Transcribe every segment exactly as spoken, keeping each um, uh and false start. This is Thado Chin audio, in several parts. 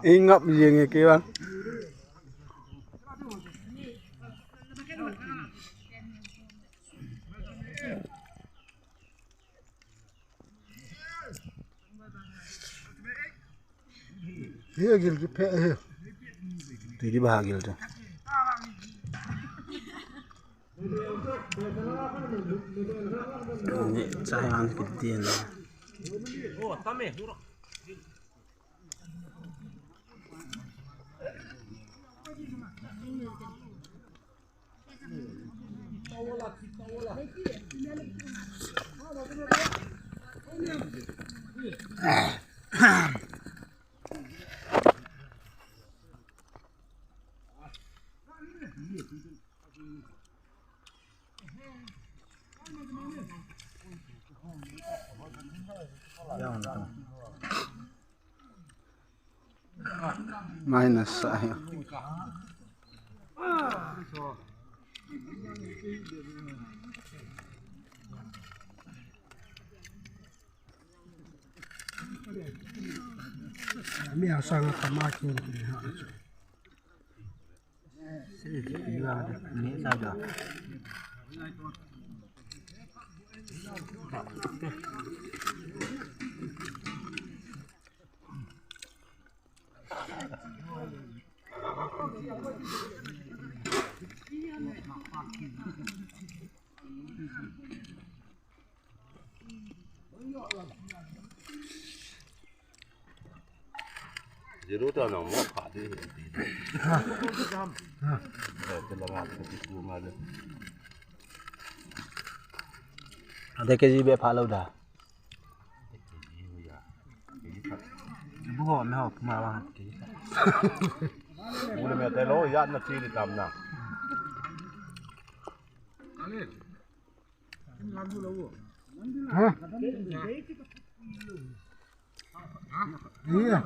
Ingap jeng e kei vang. Hi gil ki phe hi. Ti di ba gil ta. Ni chai ang ki ti na. Minus sa hi. Mi asang ka ma kin ki ha. Zero ta na mo kha de. Te la ma te ku ma de. Ade ke ji be pha lo da. Bu ho me ho ma wa ke. Bu le me te lo ya na ti di tam na. Ha? Iya.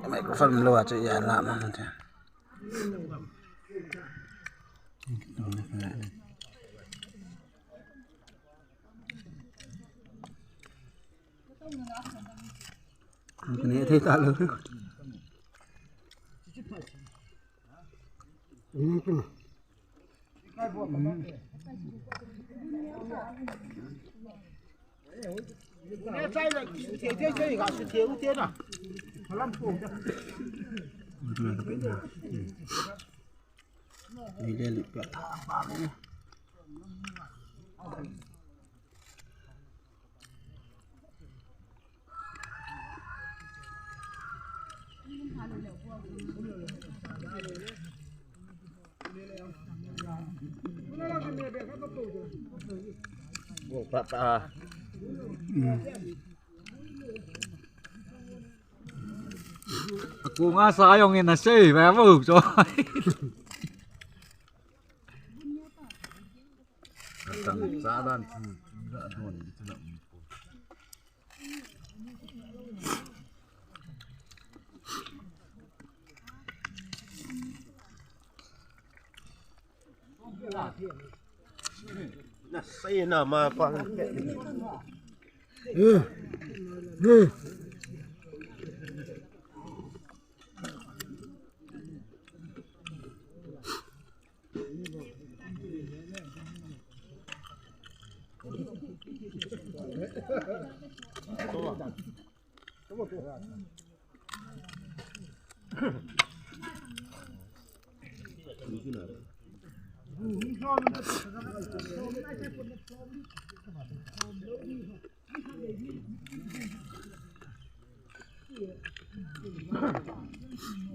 Microphone lo a chu ya la ma te. Kani thei ta lo. Kung asa jong in asei ve vo chu. Tang sa dan chu, chu da don chu na um ko. Nasei na ma pa. Eh. Eh.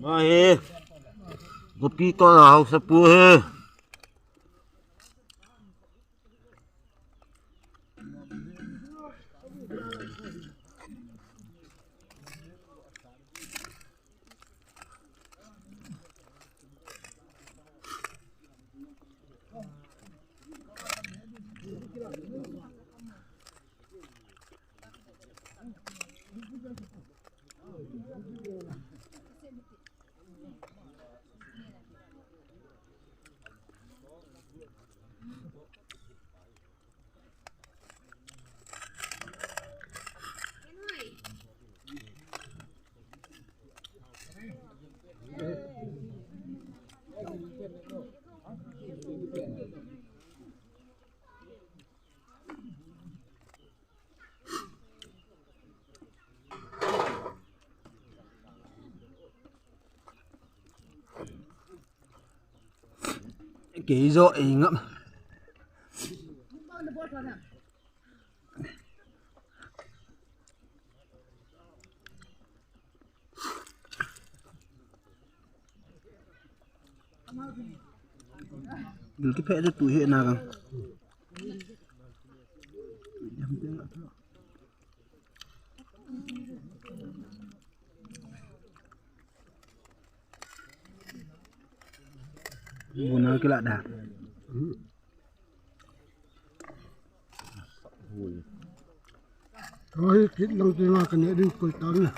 Mahe, kopi to na hausa pu he. Kei jo ei ngam. Bil kiphe de tu hi na gang. Buna kila da. Thôi, kit lang tu nga kane ding koi tan na.